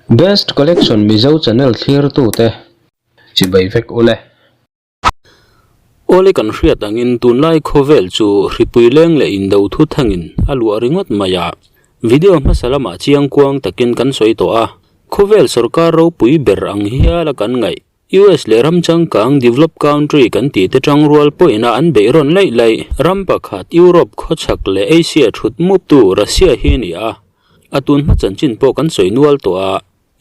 Best Collection Mizo channel thlirtute chibai vek ule. Awle kan hriat angin tunlai khawvel chu hripui leng leh indo thu thangin a luah ringawt mai a. Video hmasa lamah chiangkuang takin kan sawi tawh a, khawvel sorkar ropui ber ang hiala kan ngaih. US leh ram changkang developed country kan tih te tangrual pawhin a an beih rawn laih laih. Ram pakhat Europe khawchhak leh Asia thut muptu Russia hi a ni a. A tun hma chanchin pawh kan sawi nual tawh a,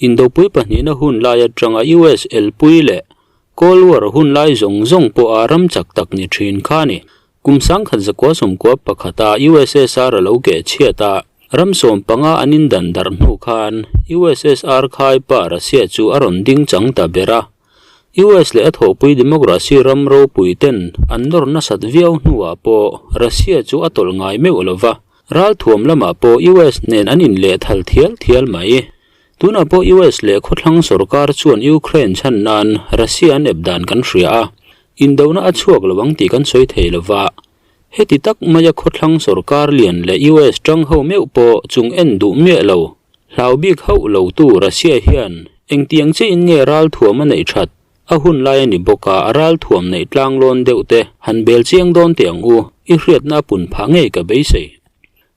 Indopui pahnihna hun lai atanga US elpui leh Cold War hun lai zawng zawng pawha ram chak tak ni thin kha a ni. Kum sangkhat zakua sawmkua pakhata USSR a lo keh chhiat a, ram sawmpanga an indan darh hnu khan USSR khaipa Russia chu a rawn ding chang ta ber a. US leh a thawhpui democracy ram ropui ten an nawr nasat viau hnuah pawh Russia chu a tawlh ngai meuh lo va, ralthuam lamah pawh US nen an inlehthal thial thial mai. Tunah pawh US leh khawthlang sorkar chuan Ukraine chhan nan Russia an ep dan kan hria a, indona a chhuak lo ang tih kan sawi thei lo va. Heti tak maia khawthlang sorkar lian leh US tang ho meuh pawh chung en duh miah lo, hlau bik hauh lo tu Russia hian engtiang chiahin nge ralthuam a neih that a hun lai a ni bawk a, a ralthuam neih tlanglawn deuh te han bel chiang dawn teh ang u, i hriatna a pun phah ngei ka beisei.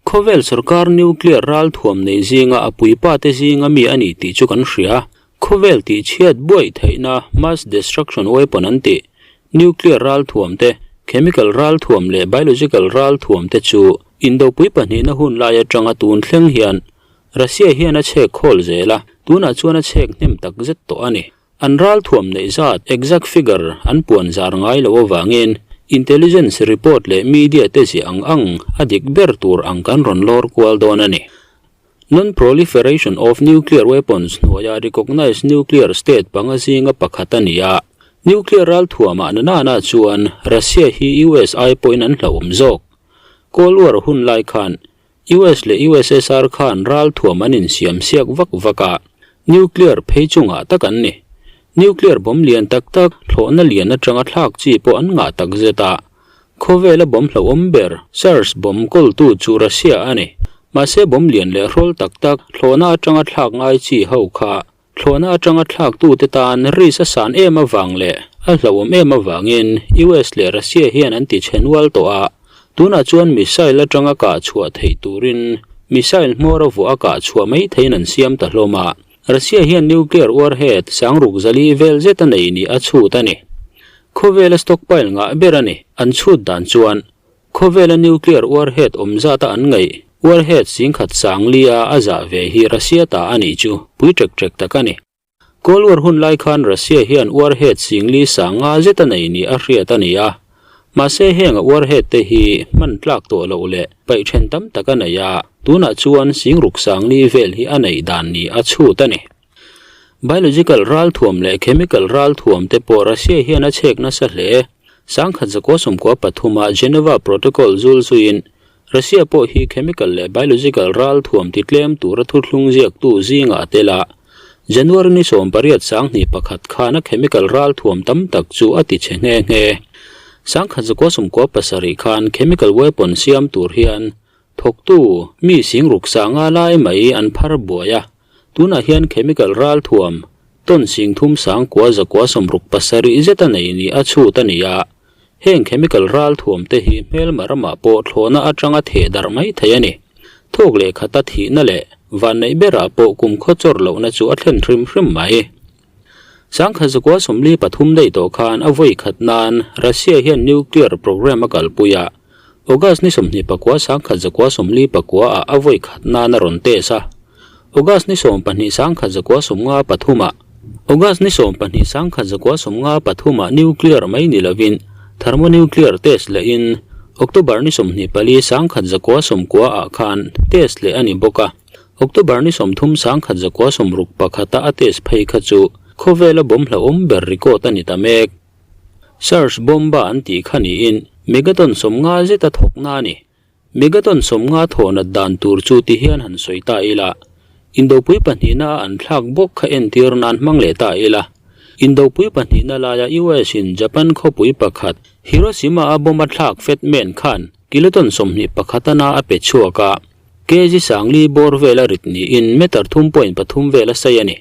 Khawvel sorkar nuclear ralthuam nei zinga a puipa te zinga mi a ni tih chu kan hria. Khawvel tih chhiat buaih theihna mass destruction weapon an tih, nuclear ralthuam te, chemical ralthuam leh biological ralthuam te chu indopui pahnihna hun lai atanga tun thleng hian Russia hian a chhek khawl zel a, tunah chuan a chhek hnem tak zet tawh a ni. An ralthuam neih zat, exact figure, an puan zar ngai lo avangin intelligence report leh media te ziah ang ang a dik ber tur ang kan rawn lawr kual dawn a ni. Non-proliferation of nuclear weapons hnuaia recognized nuclear state panga zinga pakhat a ni a, nuclear ralthuamah na nana chuan Russia hi US ai pawhin an hlauhawm zawk. Cold War hun lai khan US leh USSR khan ralthuam an insiam siak vak vak a, nuclear phei chungah tak an ni. Nuclear bomb lian tak tak, thlawhna lian atanga thlak chi pawh an ngah tak zet a. Khawvela bomb hlauhawm ber, SARS bomb kawltu chu Russia a ni. Mahse bomb lian leh hrawl tak tak, thlawhna atanga thlak ngai chi ho kha Thlawhna atanga thlaktute tan risk a san em avang leh a hlauhawm em avangin US leh Russia hian an ti chhe nual tawh a, tunah chuan missile atanga kah chhuah theih turin missile hmawr a vuah a kah chhuah mai theihin an siam ta hlawm a, Russia hian nuclear warhead sangruk zali vel zet a nei nih a chhut a ni. Khawvela stockpile ngah ber a ni. An chhut dan chuan Khawvela nuclear warhead awm zata an ngaih, warhead singkhat sang lia a zah ve hi Russia ta a nih chu pui ṭek ṭek tak a ni. Cold War hun lai khan Russia hian warhead singli sang nga zet a nei nih a hriat a ni a. Mahse heng a warhead te hi hman tlak tawh loh leh paih ṭhen tam tak a nei a, tunah chuan singruk sang li vel hi a neih dan nih a chhut a ni. Biological ralthuam leh chemical ralthuam te pawh Russia hian a chhek nasa hle. Sangkhat zakua sawmkua pathuma Geneva Protocol zul zuiin Russia pawh hi chemical leh biological ralthuam ti tlem tura thuthlung ziaktu zingah a tel a. January ni 18 21 khana chemical ralthuam tam tak chu a ti chhe nghe nghe. Sangkhat zakua 97 khan chemical weapon siam tur hian thawktu mi singruk sanga lai mai an phar buai a. Tunah hian chemical ralthuam tawn singthum sangkua zakua sawmruk pasarih zet a nei ni a chhut a ni a, heng chemical ralthuam te hi hmelma ramah pawh thlawhna atanga theh darh mai thei a ni. Thawk leh khata thihna leh vanneih berah pawh kumkhaw chawr lohna chu a thlen hrim hrim mai. Sangkhat zakua 43 daih tawh khan a vawi khat nan Russia hian nuclear program a kalpui a, August ni 29 sangkhat zakua 49 ah a vawi khat nan a rawn test a. August ni 12 sangkhat zakua 53 ah August ni 12 sangkhat zakua 53 ah nuclear mai ni lovin thermonuclear test lehin October ni 24 sangkhat zakua 90 ah khan test leh a ni bawk a. October ni 30 sangkhat zakua 61 a a test phei kha chu khawvela bomb hlauhawm ber record a ni ta mek. SARS bomba an tih kha niin megaton 50 zeta thawkna a ni. Megaton 50 thawhnat dan tur chu ti hian han sawi ta ila, Indopui pahnihna a an thlak bawk kha entir nan hmang leh ta ila. Indopui pahnihna laia US in Japan khawpui pakhat Hiroshima a bomb a thlak Fat Man khan kiloton 21 ana a pe chhuak a. Kg sangli bawr vela rit niin meter 3.3 vela sei a ni.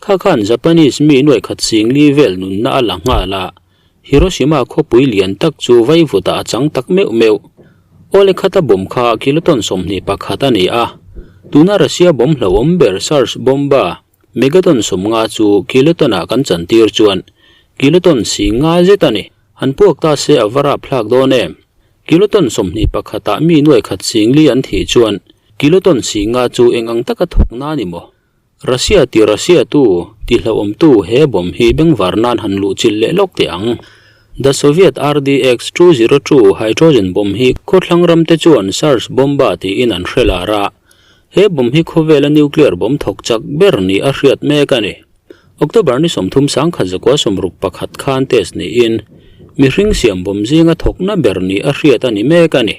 Kha khan Japanese mi nuai khat singli vel nunna a la nghal a, Hiroshima khawpui lian tak chu vaivutah a chang tak meuh meuh. Awle khata bomb kha kiloton 21 a ni a, tuna Russia bomb hlauhawm ber Sars bomba megaton 50 chu kiloton-ah kan chantir chuan kiloton 50 zet a ni. Han puak ta se a va rapthlak dawn em? Kiloton 21-ah mi nuai khat singli an thih chuan kiloton 50 chu eng ang taka thawk na ni maw? Russia ti Russia tu, ti hlauhawmtu he bomb hi bengvar nan han luh chilh leh lawk teh ang. The Soviet RDX 202 hydrogen bomb hi khawthlang ram te chuan SARS bomba tiin an hre lar a. He bomb hi khawvela nuclear bomb thawk chak ber ni a hriat mek a ni. October ni 30 1961 khan test niin mihring siam bomb zinga thawkna ber ni a hriat a ni mek a ni.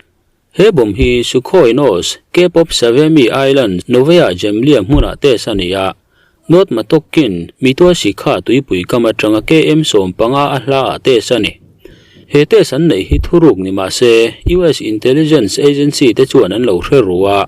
He bomb hi Sukhoi Nos, Cape of Savemy Island, Novaya Zemlya hmunah test a ni a. North Matokin, Mitua Sikha tuipui kam atanga km 15 a hlaah test a ni. He test an nei hi thuruk ni mah se US Intelligence Agency te chuan an lo hre ru a.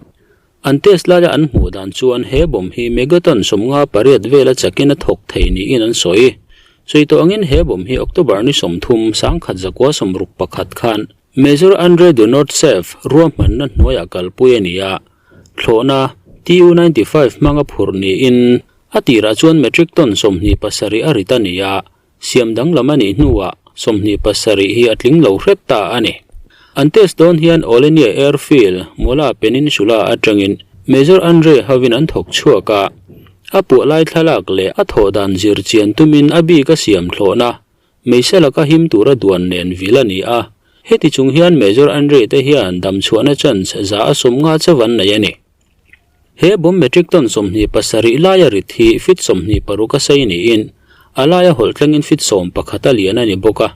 An test laia an hmuh dan chuan he bomb hi megaton 58 vela chakin a thawk thei niin an sawi. Sawi tawh angin he bomb hi October ni 30 1961 khan Major Andrei Donosev ruahmanna hnuaiah kalpui a ni a, thlawhna Tu-95 hmanga phurh niin a tirah chuan metric ton 27 a rit a ni a, siam danglam a nih hnuah 27 hi a tling lo hret ta a ni. An test dawn hian Olenya Airfield, Mola Peninsula atangin Major Andrei hovin an thawk chhuak a, a puah lai thlalak leh a thawh dan zir chian tumin a bik a siam thlawhna Meisa laka him tura duan nen vil a ni a, heti chung hian Major Andrei te hian dam chhuahna chance za a 50 chauh an nei a ni. He bomb metric ton 27 laia rit hi feet 26 a sei niin a laia hawlh thlengin feet 11 a lian a ni bawk a.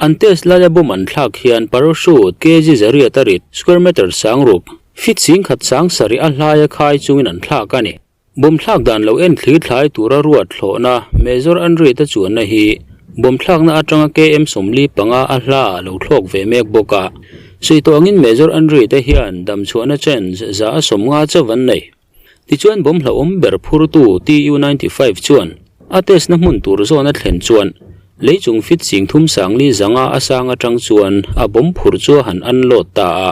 An test laia bomb an thlak hian parachute kg zariat a rit, square meter sang rup, feet 10,000 sang sarih a hlaia khai chungin an thlak a ni. Bomb thlak dan lo en thlir thlai tura ruat thlawhna Major Andrei te chuanna hi bomb thlakna atanga km 45 a hlaah lo thlawk ve mek bawk a. Sawi tawh angin Major Andrei te hian dam chhuahna chance za a 50 chauh an nei. Tichuan bomb hlauhawm ber phurtu Tu-95 chuan a test na hmun tur zawn a thlen chuan leichung feet 30 sangli zanga a sang atang chuan a bomb phur chu a han unload ta a.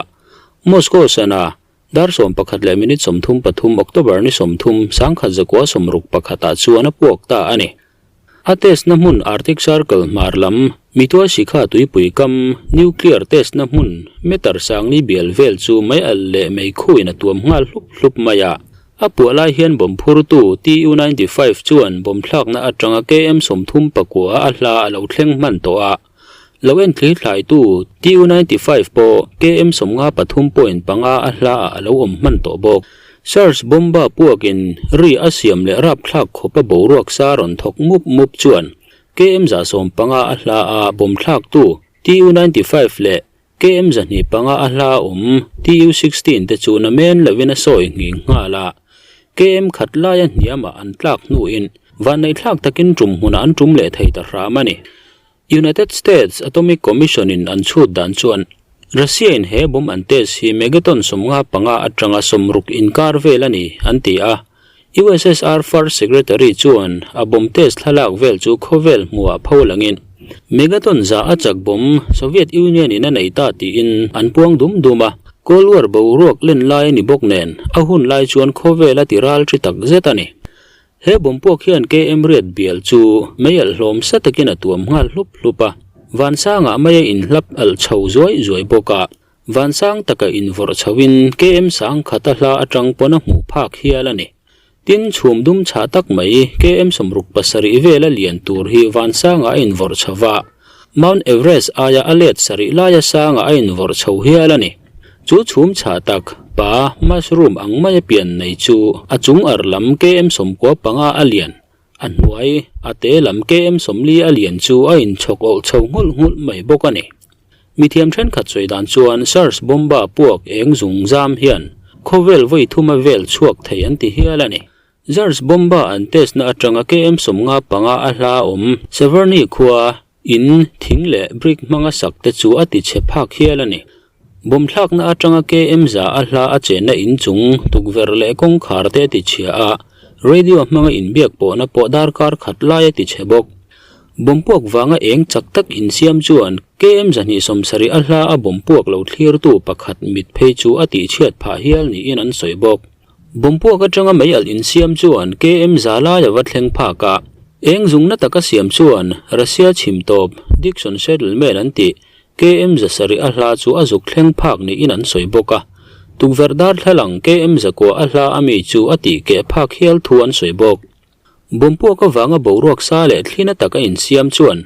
Moscow sana Dar 11 minute 33 October ni 30 1961 ah chuan a puak ta a ni. A test na hmun Arctic Circle hmar lam Mitua Sikha tuipui kam nuclear test na hmun meter sangli bial vel chu mai al leh mei khuin a tuam nghal hlup hlup mai a. A puah lai hian bomb phurtu Tu-95 chuan bomb thlakna atanga km 39 a hla a lo thleng hman tawh a. Lo en thlir thlaitu Tu-95 pawh km 53.5 a hlaah a lo awm hman tawh bawk. SARS bomba puakin ri a siam leh rapthlak khawpa boruak sa rawn thawk mup mup chuan km 150 a hla a bomb thlaktu Tu-95 leh km 205 a hla awm Tu-16 te chu namen lovin a sawi nghing nghal a. Km khat laia hniamah an tlak hnuin vanneih thlak takin tum hmunah an tum leh thei ta hram a ni. United States Atomic Commission in an chhut dan chuan Russia in he bomb an test hi megaton 55 atanga 60 inkar vel a ni an ti a. USSR First Secretary chuan a bomb test thlalak vel chu khawvel hmuah pho langin megaton za a chak bomb Soviet Union in a nei ta tiin an puang dum dum a. Cold War boruak len lai a ni bawk nen a hun lai chuan khawvel a ti ral thi tak zet a ni. He bomb puak hian km riat bial chu mei alh hlawm sa takin a tuam nghal hlup hlup a, vansangah mai a inhlap alh chho zuai zuai bawk a, vansang taka invawrh chhoin km sang khat a hla atang pawn a hmuh phak hial a ni. Tin, chhum dum chhah tak mai km 67 vela lian tur hi vansangah a invawrh chho va, Mount Everest aia a let sarih laia sangah a invawrh chho hial a ni. Chu chhum chhah tak, pa, mushroom ang maia pian nei chu a chung ar lam km 95 a lian, a hnuai, a te lam km 40 a lian chu a inchhawk awlh chho nghulh nghulh mai bawk a ni. Mithiam thenkhat sawi dan chuan SARS bomba puak eng zung zam hian khawvel vawi thuma vel chhuak thei an ti hial a ni. SARS bomba an test na atanga km 55 a hla awm Severny khua in thing leh brick hmanga sak te chu a ti chhe phak hial a ni. Bomb thlakna atanga KM 100 a hla a chenna inchung tukverh leh kawngkhar te a tichhia a, radio hmanga inbiak pawhna pawh darkar khat lai a tichhe bawk. Bomb puak vanga eng chak tak insiam chuan KM 270 a hla a bomb puak lo thlirtu pakhat mit phei chu a tihchhiat phah hial niin an sawi bawk. Bomb puak atanga mei alh insiam chuan KM 100 lai a va thleng phak a, eng zungna taka siam chuan Russia chhim tawp Dixon Settlement an tih KM 700 a hla chu a zuk thleng phak niin an sawi bawk a, tukverh darthlalang KM 9 a hla a mi chu a tih keh phak hial thu an sawi bawk. Bomb puak avanga boruak sa leh thlina tak a insiam chuan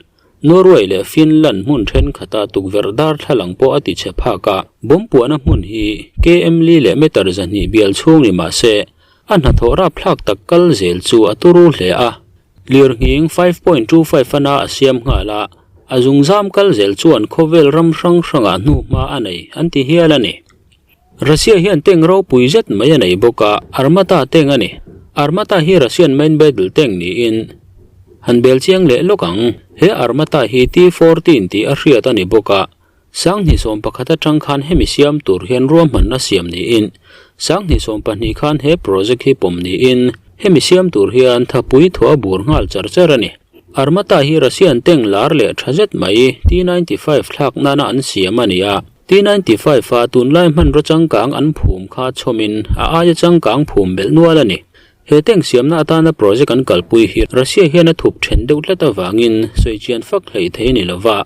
Norway leh Finland hmun thenkhatah tukverh darthlalang pawh a ti chhe phak a, bomb puahna hmun hi KM li leh meter 200 bial chhung ni mah se, a hnathawh rapthlak tak kal zel chu a turu hle a. Lirnghing 5.25 a na a siam nghal a, a zungzam kal zel chuan khawvel ram hrang hrangah hnuhma a nei an ti hial a ni. Russia hian tank ropui zet mai a nei bawk a, Armata tank a ni. Armata hi Russian main battle tank niin han bel chiang leh lawk ang. He Armata hi T-14 tih a hriat a ni bawk a, 2011 atang khan hemi siam tur hian ruahmanna siam niin 2012 khan he project hi pawm niin hemi siam tur hian thapui thuah bur nghal char char a ni. Armata hi Russian tank lar leh tha zet mai T-95 thlak nana an siam a ni a. T-95 a tunlai hmanraw changkang an phum kha chhawmin a aia changkang phum belh nual a ni. He tank siamna atana project an kalpui hi Russia hian a thup then deuh tlat avangin sawichian fak hleih thei a ni lova.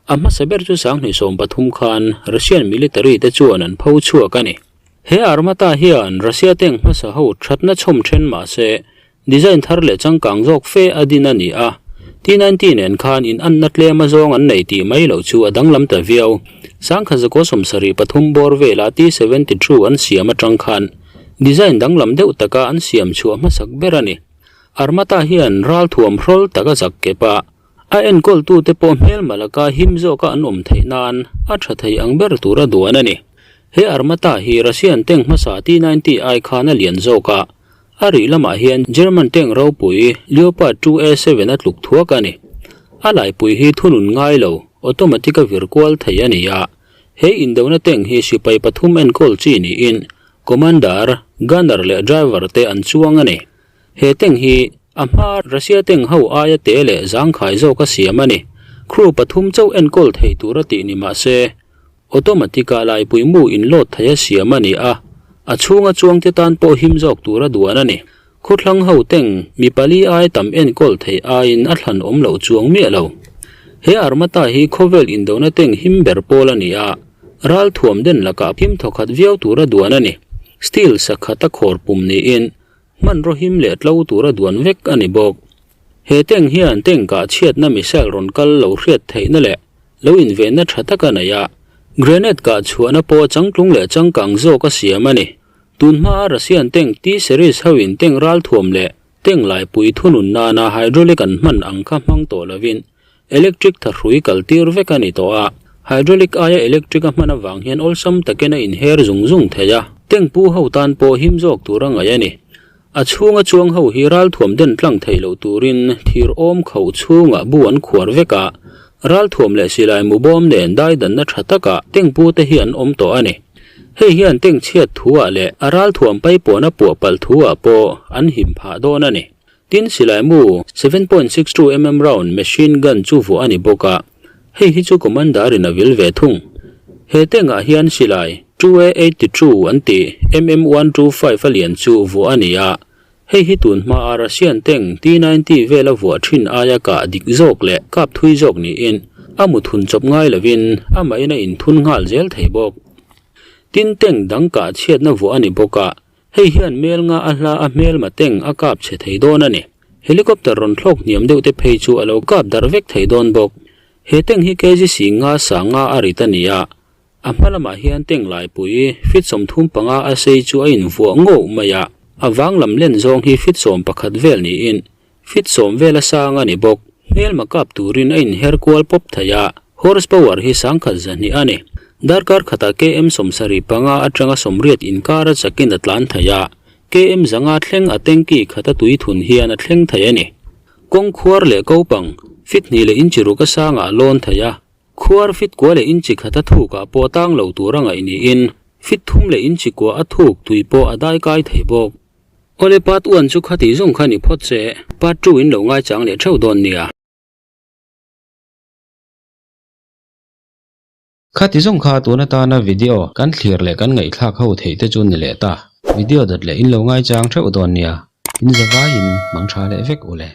A hmasa ber chu 2013 khan Russian military te chuan an pho chhuak a ni. He Armata hian Russia tank hmasa ho thatna chhawm then mah se Design thar leh changkang zawk fe a din a ni a, T-90 nen khan in anna tlem a zawng an nei tih mai loh chu a danglam ta viau. 1973 bawr vela T-72 an siam atang khan design danglam deuh taka an siam chhuah hmasak ber a ni. Armata hian ral thuam hrawl tak a zak kep a, a enkawltute pawh hmelma laka him zawka an awm theih nan a tha thei ang ber tura duan a ni. He Armata hi Russian tank hmasa T-90 ai khan a lian zawk a, A rih lamah hian German tank ropui Leopard 2A7 a tluk thuak a ni. A laipui hi thunun ngai lo, automatic a vir kual thei a ni a. He indona tank hi sipai pathum enkawl chi niin Commander, Gunner leh Driver te an chuang a ni. He tank hi a hma Russia tank ho aia te leh zangkhai zawk a siam a ni. Crew pathum chauh enkawl thei tur a tih ni mah se, Automatic-a laipui mu inload thei a siam a ni a, a chhunga chuangte tan pawh him zawk tura duan a ni. Khawthlang ho teng mi pali ai tam enkawl thei aiin a thlan awm loh chuang miah lo. He Armata hi khawvel indona teng him ber pawl a ni a, ral thuam den lakah him thawkhat viau tura duan a ni. Steel sakhat a khawr pum niin hmanraw him leh tlo tura duan vek a ni bawk. He tank hian tank ah chhiatna missile rawn kal lo hriat theihna leh lo invenna tha tak a nei a, grenade kah chhuahna pawh changtlung leh changkang zawk a siam a ni. Tun hmaa Russian tank T-series ho in tank ralthuam leh tank laipui thunun nana hydraulic an hman ang kha hmang tawh lovin electric thahrui kal tir vek a ni tawh a, hydraulic aia electric a hman avang hian awlsam takin a inher zung zung thei a, tank pu ho tan pawh him zawk tur a ngaih a ni. A chhunga chuang ho hi ralthuam den tlang thei lo turin thir awm khauh chhungah bu an khuar vek a, ralthuam leh silai mu bawm nen daidanna tha takah tank pu te hi an awm tawh a ni. Hei hian tank chhiat thuah leh a ralthuam paipawn a puah palh thuah pawh an him phah dawn a ni. Tin silai mu 7.62 mm round machine gun chu vuah a ni bawk a, hei hi chu commander in a vil ve thung. He tank ah hian silai 2A82 an tih MM125 a lian chu vuah a ni a, hei hi tun hmaa Russian tank T-90 vela vuah thin aia kah dik zawk leh kap thui zawk niin a mu thun chawp ngai lovin amahin a inthun nghal zel thei bawk. Tin tank dang kah chhiatna vuah a ni bawk a, Hei hian mel nga a hla a hmelma teng a kap chhe thei dawn a ni. Helicopter rawn thlawk hniam deuh te phei chu a lo kap darh vek thei dawn bawk. He tank hi kg 10 sa nga a rit a ni a, a hma lamah hian tank laipui feet 35 a sei chu a invuah ngauh mai a, a vang lam len zawng hi feet 11 vel niin feet 10 vel a sang a ni bawk. Hmelma kap turin a inher kual pawp thei a, horsepower hi 1200 a ni. Darkar khatah km 75 atanga 80 inkar a chakin a tlan thei a, km 500 thleng a tanky khata tui thun hian a thleng thei a ni. Kawng khuar leh kopang, feet hnih leh inch ruk a sangah a lawn thei a. Khuar fit kua leh inchi khat a thuk ah pawh tang lo tur a ngaih niin fit thum leh inchi kua a thuk tui pawh a dai kai thei bawk. Awle part one chu khati zawng kha ni phawt se, part two in lo ngaichang leh theuh dawn nia. Khati zawng kha tun atana video kan thlir leh kan ngaihthlak ho theih te chu ni leh ta. Video dawt leh in lo ngaichang theuh dawn nia. In zavaiin mang tha leh vek u le.